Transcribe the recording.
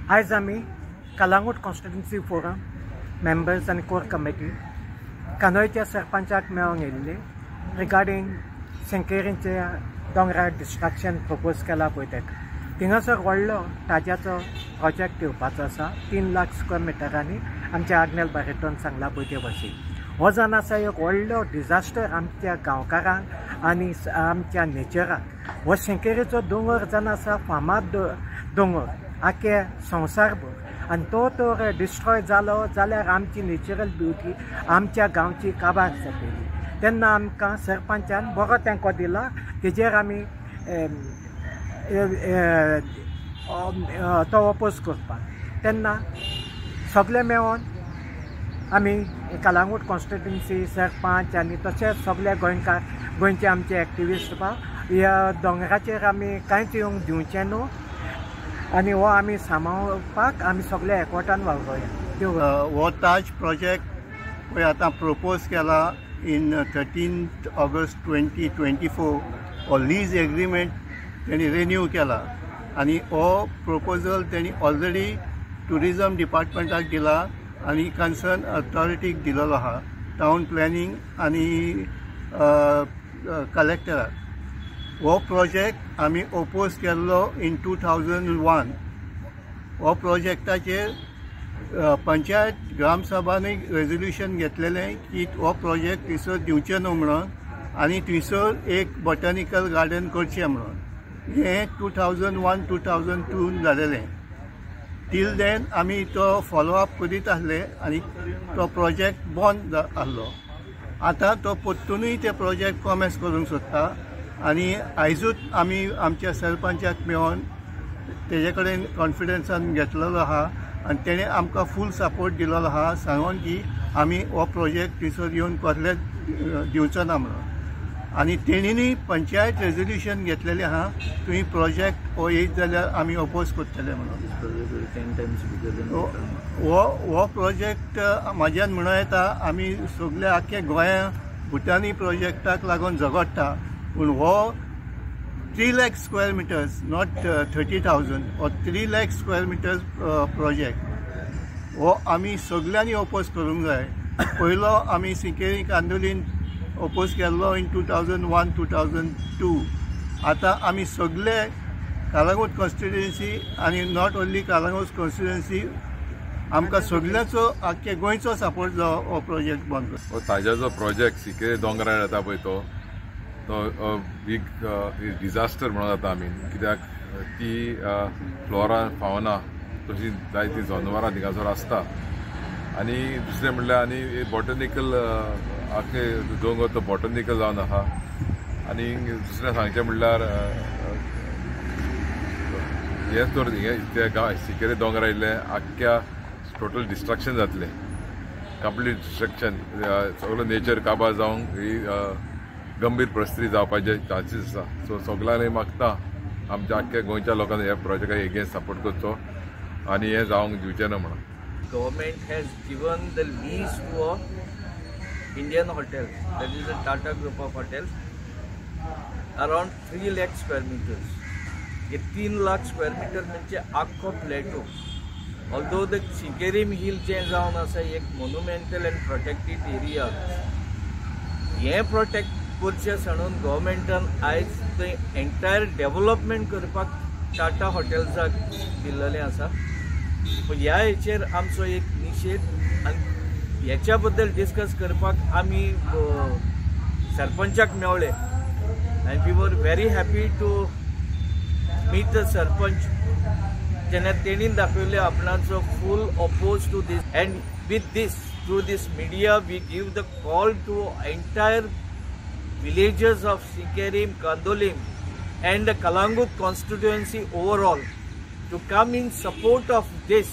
आयज आमी Calangute constituency forum members आनी कोर कमिटी कांदोळच्या सरपंचाक मेळोंक येयल्ले रिगार्डींग सिंकेरीच्या दोंगरार डिस्ट्रक्शन प्रपोज केला पळय तेका. थिंगासर व्हडलो ताज्याचो प्रोजेक्ट येवपाचो आसा 3 लाख स्क्वेअर मिटरांनी आमच्या आग्नेल बारेटोन सांगला पळय ते भाशेन. हो जावन आसा एक व्हडलो डिजास्टर आमच्या गांवकारांक आनी आमच्या नेचराक. हो सिंकेरीचो दोंगर जावन आसा फामाद दोंगर आख्खे संवसारभर आनी तो तर डिस्ट्रॉय जालो जाल्यार आमची नेचरल ब्युटी आमच्या गांवची काबार जातली. तेन्ना आमकां सरपंचान बरो तेंको दिला, तेजेर आमी तो ओपोज करपाक. तेन्ना सगळे मेळोन आमी कलांगूट कॉन्स्टिट्युन्सी सरपंच आनी तशेंच सगळे गोंयकार गोंयचे आमचे एक्टिविस्ट ह्या दोंगराचेर आमी कांयच येवंक दिवचें न्हू आनी हो आमी सांबाळपाक आमी सगळे एकवटान वावरोया. हो ताज प्रोजेक्ट पळय आतां प्रपोज केला इन 13 ऑगस्ट 2024. हो लीज एग्रीमेंट तेणी रिन्यू केला आनी हो प्रपोजल तेणी ऑलरेडी ट्युरिजम डिपार्टमेंटाक दिला आनी कन्सर्न अथॉरिटीक दिलेलो आहा, टावन प्लॅनिंग आनी कलेक्टराक. हो प्रोजेक्ट आमी ओपोज केल्लो इन 2001. हो प्रोजेक्टाचेर पंचायत ग्रामसभांनी रेजोल्युशन घेतलेलें की हो प्रोजेक्ट थंयसर दिवचें न्हू म्हणून आनी थंयसर एक बॉटॅनिकल गार्डन करचें म्हणून. हें 2001 2002 जालेलें. टील then आमी तो फॉलोअप करीत आसले आनी तो प्रोजेक्ट बंद आहलो. आतां तो परतूनय ते प्रोजेक्ट कॉमेस करूंक सोदता आनी आयजूच आमी आमच्या सरपंचाक मेळोन तेजे कडेन कॉन्फिडन्सान घेतलेलो आहा आनी तेणें आमकां फूल सपोर्ट दिलेलो आहा, सांगून की आमी हो प्रोजेक्ट थंयसर येवन कसलेच दिवचो ना म्हणून. आनी तेणीनूय पंचायत रेजोल्युशन घेतलेलें आहा तुमी प्रोजेक्ट हो येयत जाल्यार आमी ओपोज करतले म्हणून. हो प्रोजेक्ट म्हाज्यान म्हणूं येता आमी सगळे आख्खे गोंया भुतानी प्रोजेक्टाक लागून झगडटा, पूण हो 3 lakh square meters, not 30,000, हो 3 लाख स्क्वेअर मिटर्स प्रोजेक्ट हो आमी सगळ्यांनी ओपोज करूंक जाय. पयलो आमी सिंकेरी कांदोलीन ओपोज केल्लो इन 2001 2002. आतां आमी सगळे कलांगूट कॉन्स्टिट्युएन्सी आनी not only Calangute constituency, आमकां सगळ्यांचो आख्खे गोंयचो सपोर्ट जावो हो प्रोजेक्ट बंद. हो ताज्याचो प्रोजेक्ट सिकेरी दोंगरार येता पळय तो बीग डिजास्टर म्हणून जाता आमी, कित्याक ती फ्लोरा फावना तशी जायतीं जनावरां थिंगासर आसता. आनी दुसरें म्हणल्यार आनी बॉटनिकल आख्खे दोंगर तो बॉटनिकल जावन आहा. आनी दुसरें सांगचें म्हणल्यार हें तर ते गांव सिकेरी दोंगर आयिल्लें आख्ख्या टोटल डिस्ट्रक्शन जातलें, कंप्लीट डिस्ट्रक्शन, सगळो नेचर काबार जावंक ही गंभीर परिस्थिती जावपाचे चान्सीस आसा. सो सगळ्यांनी मागता आमच्या आख्ख्या गोंयच्या लोकांनी ह्या प्रोजेक्टाक एगेन्स्ट सपोर्ट करचो आनी हें जावंक दिवचें ना म्हणून. Government has given the lease to a Indian hotel, that is the Tata group of hotels, around 3 lakh square meters. हे 3 लाख स्क्वेअर मिटर म्हणजे आख्खो plateau. Although the Sinquerim hill जें जावन आसा एक मोनुमेंटल एंड प्रोटेक्टेड एरिया, हें protect करचें सांडून गव्हर्मेंटान आयज थंय एंटायर डेवलपमेंट करपाक टाटा हॉटेल्साक दिल्लें आसा. पूण ह्या हेचेर आमचो एक निशेध आनी हेच्या बद्दल डिस्कस करपाक आमी सरपंचाक मेवळे आनी we were very happy to meet the sarpanch. जेन्ना तेणीन दाखयलें आपणाचो full oppose to this, and with this through this media we give the call to entire villagers of Sinquerim, Candolim and the Calangute constituency overall to come in support of this.